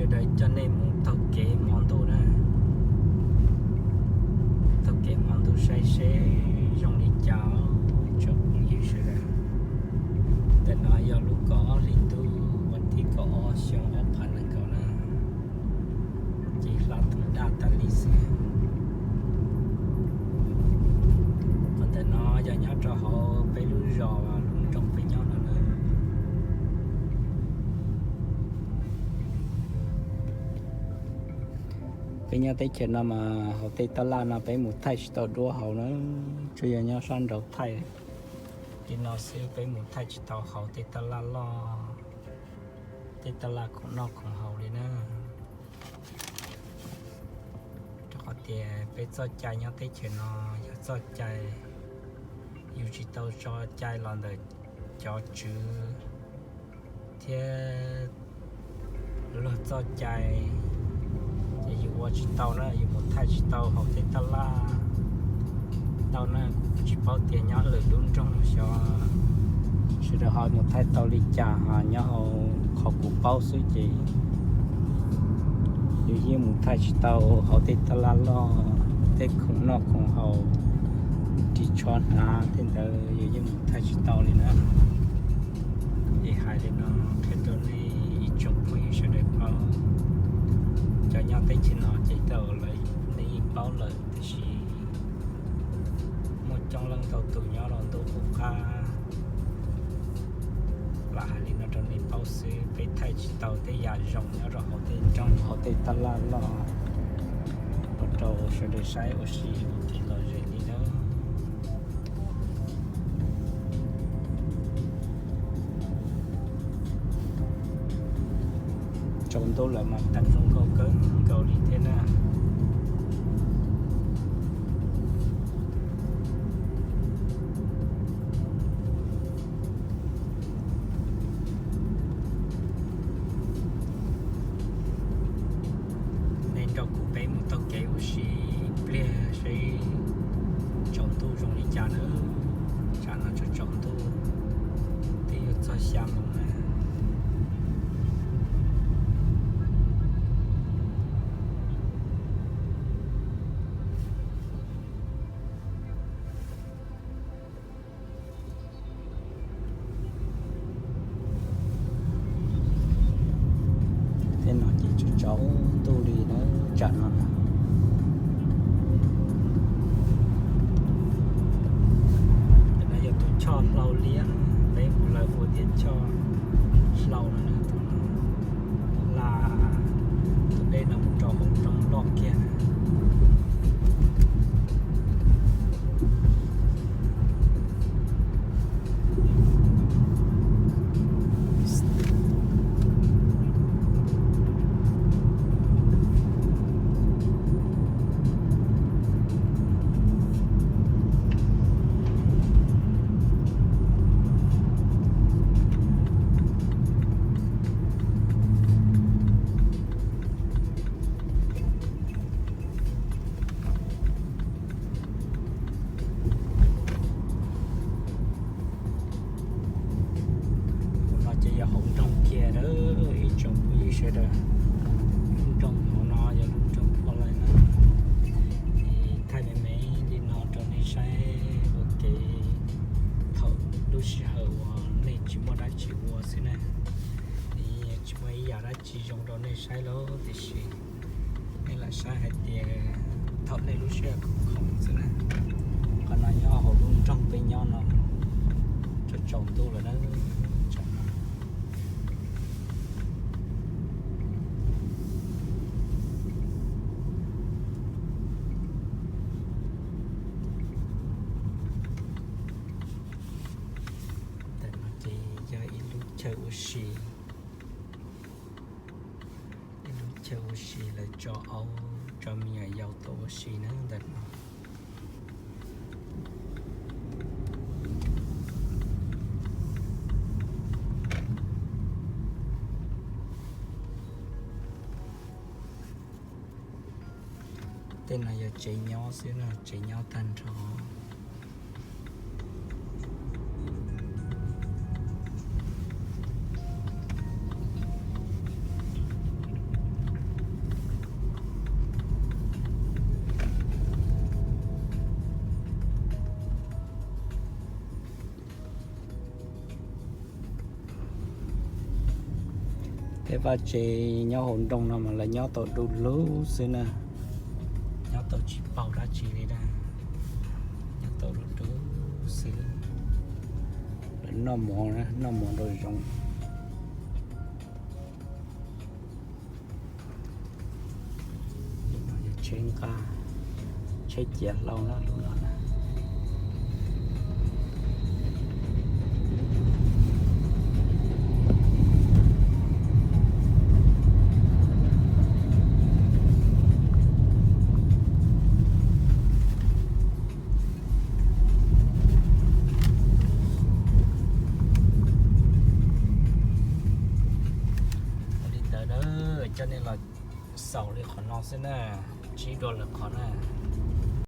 Sawv daws coj nej mus taug kev hmo ntuj na, taug kev hmo ntuj saib seb zoo li cas tsoom phooj ywg sawv daws. Ntawm no yog lub kaum ob hli ntuj, vas thib kaum ob xyoo ob phav nees nkaum na, ces hla toom daj tas li xwb. Qhov ntawm no yog nyob rau hauv peb lub zos lub nroog peb nyob no na. Peb nyob teb chaws no mas hauv tej taj laj no peb mus thaij tsis tau duab hauv na, tsuas yog nyob sab nraud thaij li no xwb, peb mus thaij tsis tau hauv tej taj laj loj, tej taj laj khoom noj khoom haus li na. Rau qhov tias peb txoj cai nyob teb chaws no yog txoj cai yus tsis tau tso cai los ntawm cov tswv thiab luag txoj cai, ces yus ua tsis tau na, yus mus thaij tsis tau hauv tej taj laj tau na. Kuv tsis paub tias nyob lwm lub nroog xyov sawv daws ho mus thaij tau li cas, ho nyob hauv qhov kuv paub xwb ces yus yeej mus thaij tsis tau hauv tej taj laj loj, tej khoom noj khoom haus, ris tsho hnav tej ntawd yus yeej mus thaij tsis tau li na. Es hais li no qhia rau nej ib tsoom phooj ywg sawv daws paub. Cov nyob teb chaws no ces tau lawv nej yeej paub lawm, tiam sis muaj coob leej ntau tus nyob rau ntuj qub qab. Lam hais li no rau nej paub xwb, peb thaij tsis tau tej yam zoo nyob rau hauv tej nroog hauv tej taj laj loj ua rau sawv daws saib ua si ua kev lom zem li na. Tsaus ntuj lawm mas teev zoo nkauj kawg nkaus li thiab na. Nej nrog kuv peb mus taug kev ua si pliag seb tsaus ntuj zoo li cas na. Tsam no tsaus tsaus ntuj twb yuav txog xya moos na. Tej no ces tsaus tsaus ntuj li na, tsam no. Ntawm no yog tus choj hlau liab, peb mus lawv ua tias choj hlau no na, tus hla tus dej no mus rau hauv roob loj kiag na. Hauv no ces yog hauv nroog kiag na ib tsoom phooj ywg sawv daws. Lub nroog hauv no yog lub nroog Phuv Lais na. Thaij me me li no rau nej saib ua ke thaum lub sij hawm uas nej tsis muaj dab tsi ua xwb na. Tsis muaj ib yam dab tsi zoo rau nej saib lawm tiam sis nej lam saib hais tias thaum nej lub sij hawm khoom khoom xwb na. Qhov no nyob hauv lub nroog peb nyob no, tsaus tsaus ntuj lawm na. Ntawm no ces yog ib lub chaw ua si, ib lub chaw ua si lawv tso aub tso me nyuam yaus tuaj ua si na ntawm no. Tej no yog tsev nyob xwb na, tsev nyob tag nrho. Tej vaj tse nyob hauv nroog no mas lawv nyob tau du lug xwb na, nyob tau tsis paug dab tsi li na, nyob tau du lug xwb. Lawv noj mov, noj mov rau zoov. Tsheb nqa, tsheb ciav hlau na lub no na. Ua li ntawd na, coj nej los xaus li qhov no xwb na, ntsib dua lwm qhov na.